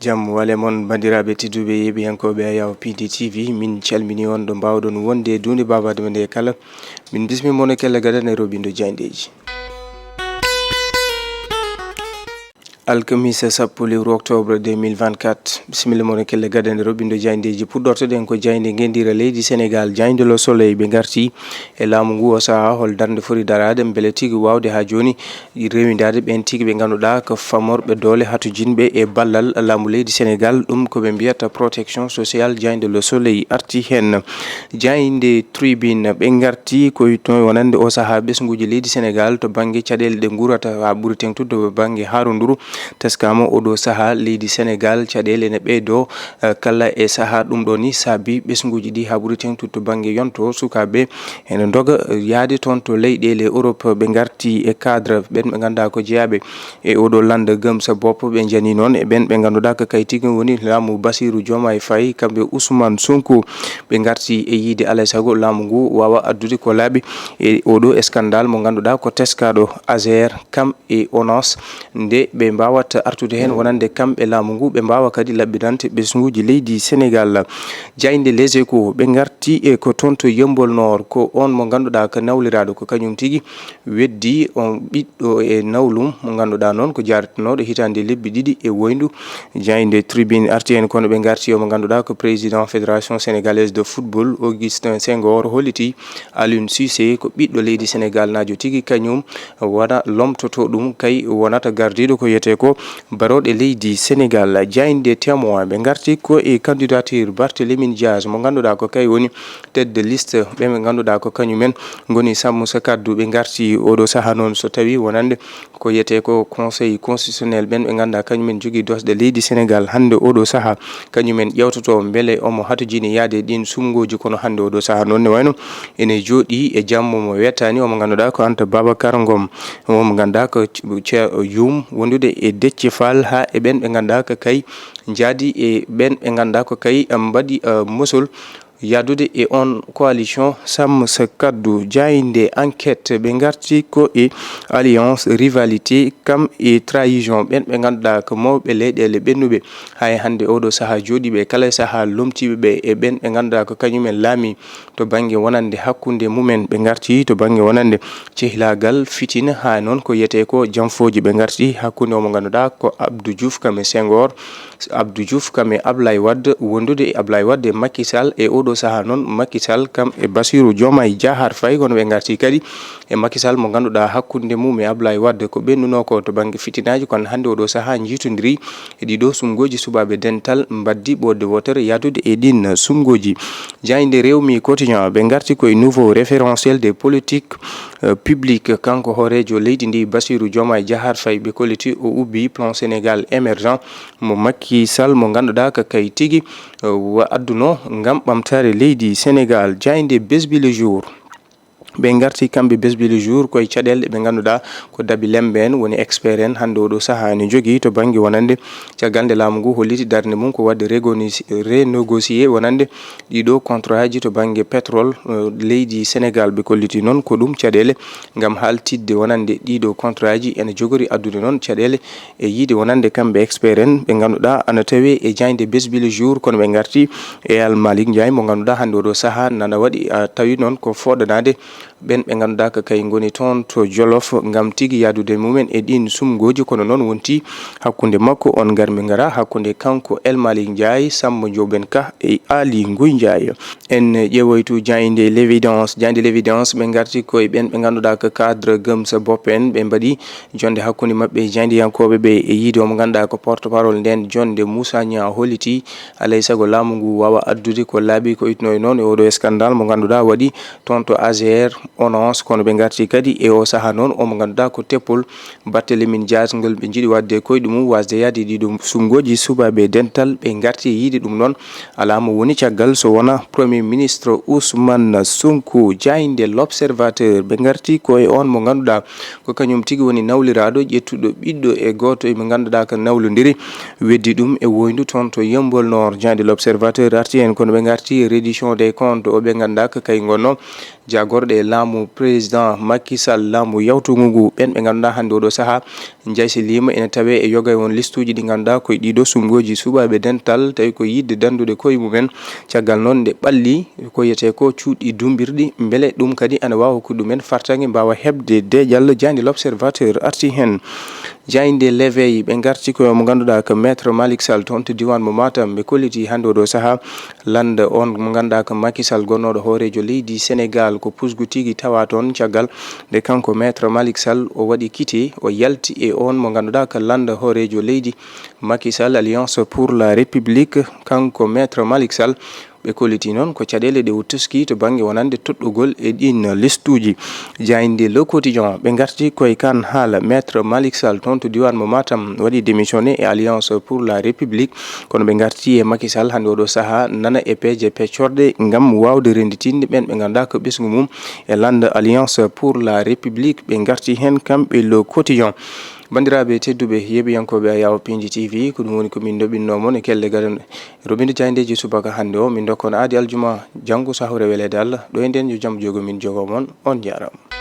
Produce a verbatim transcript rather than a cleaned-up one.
Jam wale mon, banndiraaɓe tedduɓe yeeɓiyankooɓe Ayaw P D T V, min calmini on ɗo mbaawɗon wonde e duunde baabaaɗo men nde kala. Min bismi mon e kelle gadanɗe roɓindo jayndeeji. Alkamisa sappo lewru octobre deux mille vingt-quatre. Bisimilla mon e kelle gadanɗe roɓindo jayndeeji. Puɗɗortoɗen ko jaynde ngenndira leydi Senegaal, jaynde Le Soleil, ɓe ngarti e laamu ngu o sahaa, hol darnde foti daraade mbele tigi waawde haa jooni rewindaade ɓeen tigi ɓe ngannduɗaa ko famorɓe doole hatojinɓe e ballal laamu leydi Senegaal, ɗum ko ɓe mbiyata protection sociale. Jaynde Le Soleil arti heen. Jaynde Tribune, ɓe ngarti ko to wonande o sahaa ɓesnguuji leydi Senegaal to bannge caɗeele ɗe nguurata haa ɓuri teeŋtude to bannge haarunduru. Teskaama oɗo sahaa leydi Senegaal caɗeele ene ɓeydoo, eh, kala e sahaa. Ɗum ɗoo ni saabi ɓesnguuji ɗi haa ɓuri teeŋtude to bannge yonto sukaaɓe ene ndoga, eh, yahde toon to leyɗeele Europe. Ɓe ngarti e cadre ɓeen ɓe ngannduɗaa ko jeyaaɓe e oɗo lannda Gëm Sa Bopp. Ɓe njani noon e ɓeen ɓe ngannduɗaa ko kaye tigi woni laamu Bassirou Diomaye Faye, kamɓe Ousmane Sonko. Ɓe ngarti e yiide alaa e sago laamu ngu waawa addude ko laaɓi e oɗo scandale mo ngannduɗaa ko teskaaɗo Azer, kam e ONAS, nde ɓe mbaawata artude heen wonande kamɓe laamu ngu, ɓe mbaawa kadi laɓɓinande ɓesnguuji leydi Senegaal. Jaynde Les Échos, ɓe ngarti e ko toon to Yeumbeul Nord, ko oon mo ngannduɗaa ko nawliraaɗo ko kañum tigi weddi on ɓiɗɗo e nawlum mo ngannduɗaa noon ko jaaretenooɗo hitaande lebbi ɗiɗi e woyndu. Jaynde Tribune arti heen, kono ɓe ngarti o mo ngannduɗaa ko président Fédération Sénégalaise de Football, Augustin Senghor, holliti Aliou Cissé ko ɓiɗɗo leydi Senegaal naajo tigi, kañum wona lomtoto ɗum, kay wonata gardiiɗo ko wiyetee ko barooɗe leydi Senegaal. Jaynde Témoin, ɓe ngarti ko e candidature Barthélémy Dias mo ngannduɗaa ko kay woni tête de liste ɓe ɓe ngannduɗaa ko kañumen ngoni sammu sa kaddu. Ɓe ngarti oɗo sahaa noon so tawii wonande ko wiyetee ko Conseil constitutionnel, ɓeen ɓe ngannduɗaa kañumen njogii doosɗe leydi Senegaal hannde oɗo sahaa, kañumen ƴeewtoto mbele omo hatojini yahde e ɗiin sumngooji. Kono hannde oɗo sahaa noon ne wayno ene jooɗii e jammo mo wettaani, omo ngannduɗaa ko Anta Babacar Ngom, omo ngannduɗaa ko ce-, ce-, yuum wondude e Déthié Fall, haa e ɓeen ɓe ngannduɗaa ko kay njaadi e ɓeen ɓe ngannduɗaa ko kay mbaɗi, eh, mosol yahdude e on coalition Samm Sa Kaddu. Jaynde Enquête, ɓe ngarti ko e alliance rivalité kam e trahison, ɓeen ɓe ngannduɗaa ko mawɓe leyɗeele ɓennuɓe. Hay hannde oɗo sahaa jooɗiiɓe kala e sahaa lomtiiɓe ɓe e ɓeen ɓe ngannduɗaa ko kañumen laami to bannge wonande hakkunde mumen. Ɓe ngarti to bannge wonande cehilaagal fitina, haa noon ko wiyetee ko jamfooji. Ɓe ngarti hakkunde omo ngannduɗaa ko Abdou Diouf kam e Senghor, Abdou Diouf kam e Ablaye Wade, wondude e Ablaye Wade e Macky Sall. E oɗo sahaa noon Macky Sall kam e Bassirou Diomaye Diakhar Faye, kono ɓe ngarti kadi e Macky Sall mo ngannduɗaa hakkunde mum e Ablaye Wade ko ɓennunoo ko to bannge fitinaaji, kono hannde oɗo sahaa njiitondiri e ɗiɗo sumngooji suɓaaɓe dental mbaddi ɓoodde wootere yahdude e ɗiin sumngooji. Jaynde Rewmi Quotidien, ɓe ngarti ko e nouveau référentiel des politiques, euh, publiques, kanko hooreejo leydi ndi Bassirou Diomaye Diakhar Faye, ɓe kolliti o ubbi plan Sénégal émergent mo Macky Sall mo ngannduɗaa ko kay tigi, eh, wa adduno ngam ɓamtaare leydi Senegaal. Jaynde Besbi Le Jour, ɓe ngarti kamɓe Besbi Le Jour koye caɗeele ɗe ɓe ngannduɗaa ko dabi lembe en woni expert en hannde oɗo sahaa ene jogii to bannge wonande caggal nde laamu ngu holliti darnde mum ko waɗde renégocier wonande ɗiɗo contrat ji to bannge pétrole, eh, leydi Senegaal. Ɓe kolliti noon ko ɗum caɗeele ngam haaltidde wonande ɗiɗo contrat ji ene jogori addude noon caɗeele e yiide wonande kamɓe expert en ɓe ngannduɗaa ana tawe e jaynde Besbi Le Jour, kono ɓe ngarti e Al Malick Ndiaye mo ngannduɗaa hannde oɗo sahaa nana waɗi, a, tawi noon ko fooɗanaade ɓeen ɓe ngannduɗaa ko kay ngoni toon to Jolof ngam tigi yahdude mumen e ɗiin sumngooji, kono noon wonti hakkunde makko on ngar mi ngara hakkunde kanko El Malick Ndiaye, Samba Ndiobène Ka e Aly Ngouille Ndiaye. En ƴeewoytu jaynde L'Évidence. Jaynde L'Évidence ɓe ngarti koye ɓeen ɓe ngannduɗaa ko cadre Gëm Sa Bopp en, ɓe mbaɗi jonnde hakkunde maɓɓe e jaayndiyankooɓe ɓe e yiide omo ngannduɗaa ko porte-parole ndeen jonnde Moussa Niang holliti alay sago laamu ngu waawa addude ko laaɓi ko ittunoo e noon e oɗo scandale mo ngannduɗaa waɗi toon to A G R, ONAS, kono ɓe ngarti kadi e o sahaa noon omo ngannduɗaa ko teppol Barthélémy Dias ngol ɓe njiɗi waɗde koyɗe mum wasde yahde ɗiɗo sumngooji suɓaaɓe dental. Ɓe ngarti e yiide ɗum noon alaa mo woni caggal so wonaa Premier Ministre Ousmane Sonko. Jaaynde L'Observateur, ɓe ngarti ko e oon mo ngannduɗaa ko kañum tigi woni nawliraaɗo ƴettuɗo ɓiɗɗo e gooto e mo ngannduɗaa ko nawlondiri weddi ɗum e woyndu toon to Yeumbeul Nord. Jaaynde L'Observateur arti heen, kono ɓe ngarti reddition des comptes o ɓe ngannduɗaa ko kay ngonno Jaagorɗe laamu président Macky Sall, laamu yawtungu ngu, ɓen ɓe ngannduɗaa hannde oɗo sahaa njaysiliima ene tawee e yoga e won listuuji ɗi ngannduɗaa koye ɗiɗo suɓngooji suɓaaɓe dental, tawi ko yiɗde danndude koye mumen. Caggal noon nde ɓalli ko yetee ko cuuɗi dumbirɗi, mbele ɗum kadi ana waawa hokkude ɗumen fartaŋŋe mbaawa heɓde deeƴal. Jaaynde L'Observateur arti heen. Jaaynde L'Éveil, ɓe ngarti ko mo ngannduɗaa ko Maître Malick Sall toon to diiwaan mo Matam. Ɓe kolliti hannde oɗo sahaa lannda on mo ngannduɗaa ko Macky Sall gonnooɗo hooreejo leydi Sénégal ko pusgu tigi tawa toon caggal nde kanko Maître Malick Sall o waɗi kiti o yalti e on mo ngannduɗaa ko lannda hooreejo leydi Macky Sall, Alliance pour la République. Kanko Maître Malick Sall ɓe kolliti noon ko caɗeele ɗe o tuski to bannge wonande toɗɗugol e ɗin listuuji. Jaaynde Le Quotidien, ɓe ngarti koye kan haala Maître Malick Sall toon to diiwaan mo Matam waɗi démissionné e Alliance pour la République. Kono ɓe ngarti e Macky Sall hannde oɗo sahaa nana e peeje peccorɗe ngam waawde rennditinde ɓen ɓe ngannduɗaa ko ɓesngu mum e lannda Alliance pour la République. Ɓe ngarti heen kamɓe Le Quotidien. Banndiraaɓe tedduɓe, yeeɓiyankooɓe Ayaw Pinji T V, ko ɗum woni ko min ndoɓinnoo mon e kelle gadan. Roɓinde jaayndeeji subaka hannde o, min ndokka on aadi aljuma, janngo sahre weleede Allah. Ɗo e nden yo jam jogo min jogo mon. On njaaraama.